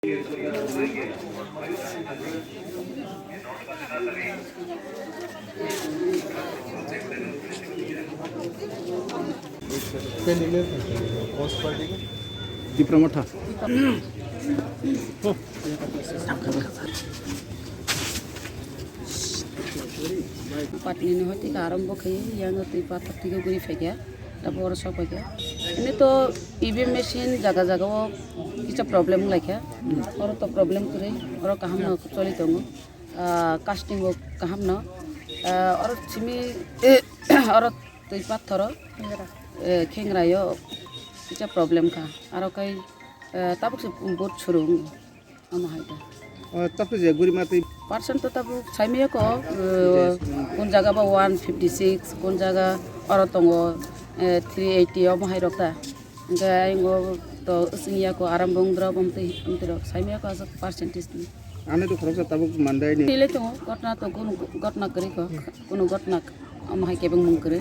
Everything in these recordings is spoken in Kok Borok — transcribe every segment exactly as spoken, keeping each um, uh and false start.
Tipra Motha. Patni ni hoti ka arombo khai, yang twi pathak twi guri phaikha. Tabuk oro sok paikha. Ini to E V M machine jaga jaga o kisa problem wnglaikha. Oro to problem kwrwi, oro kaham no choli tongo. Ah, casting o kaham no. Ah, oro simi, oro twi pathoro, eh, khengra yo kisa problem kha. Aro kai, eh, tabuk se boat suru wng. Omo hai khe. O, tabuk je guri ma twi. Percent to tabuk saimaya ko, eh, kun jaga ba one fifty six, kun jaga oro tongo, eh, three eighty omo hai rok ta. Hingke ayongo to wswngya ko aram bong drop omtwi, omtwi rok saimaya ko aswk percentage ni. Ano to khoroksa tabuk mandai ni. Twi lai tongo, gotna to kunu gotna kwrwi ko, kunu gotna. Omo hai kebeng mung kwrwi.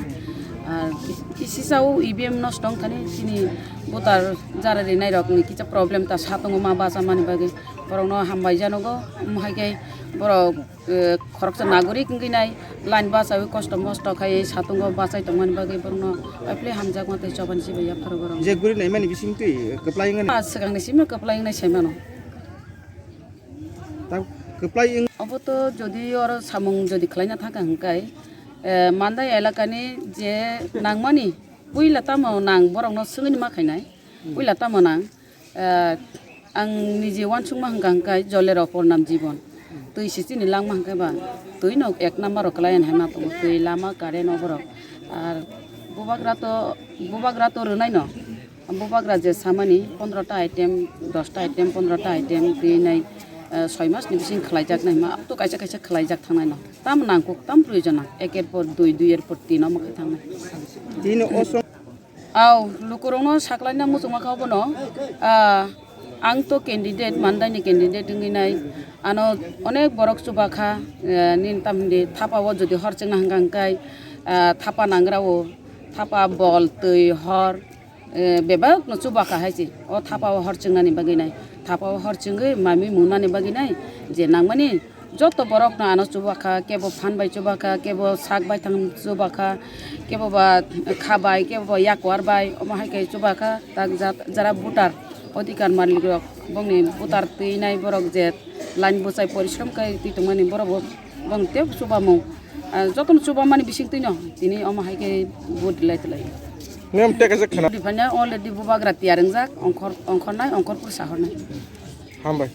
Ar ki-, kisi sao E V M nosto wngkha ni chini voter jara rinai rok ni kisa problem ta sa tongo ma basa mani bagwi. Borok no hambai janogo. Omo hai khe borok, eh, khoroksa nagorik wngwi nai line bachawi kosto mosto khai sa tongo bachai tongmani bagwi borok no aphilai hamjakma tei chobani se bai yapharo borok. Je guri naimani bising twi kwplai wngmani. Ah, swkang ni simi kwplai wngnai sai mano. Ta kwplai wng- Obo to jodi oro samung jodi khlaina thangkha hwnkhe, eh, Mandai elakani je nangmani puila tamo nang borokno swngwini ma khainai, puila tamo nang, eh, ang nije uansukma hwnkha hwnkhe jolero pornam jibon. Twi se chini langma hwnkhe ba twi no ek number o kwlai ani hai ma tongo, twi, lama, current o borok. Ar bubagra to, bubagra to rwnai no. Bubagra je samani pondro ta item, dos ta item, pondro ta item twi nai, eh, soi mas ni bising khlai jak nai ma, to kaisa kaisa khlai jak thangnai no. Tam nang kok, tam proyojon nang. Ek er por dui, dui er por tin omo khe thangnai. Tini o song- Au, lukurok no saklai na muchungma kha bono. Ah, ang to candidate, Mandai ni candidate wngwi nai. Ano onek borok chuba kha, eh, nini tam hindi thapa o jodi hor chengna hwnkha hwnkhe, ah, thapa nangra o, thapa bol, twi, hor, eh, bebak no chuba kha hai se. O thapa o hor chengnani bagwi nai. Thapa o hor chengwi mami munani bagwi nai. Je nangmani joto borok no ano chuba kha, kebo phan bai chuba kha, kebo sak bai thang chuba kha, kebo ba kha bai, kebo ba yakwar bai, omo hai khe chuba kha. Tak jat-, jara voter, odhikar malik rok, bongni voter twi nai borok je line bwchai porishrom khai twi tongmani borok bo bong tei chubamung, ah, jotono chubamani bising twino tini omo hai khe vote rwlai twlai. Niyom tei kaisa khna. Vote rwphano already bubagra tiyar wngjak, ongkhor, ongkhornai, ongkhorphuru sahornai. Hambai.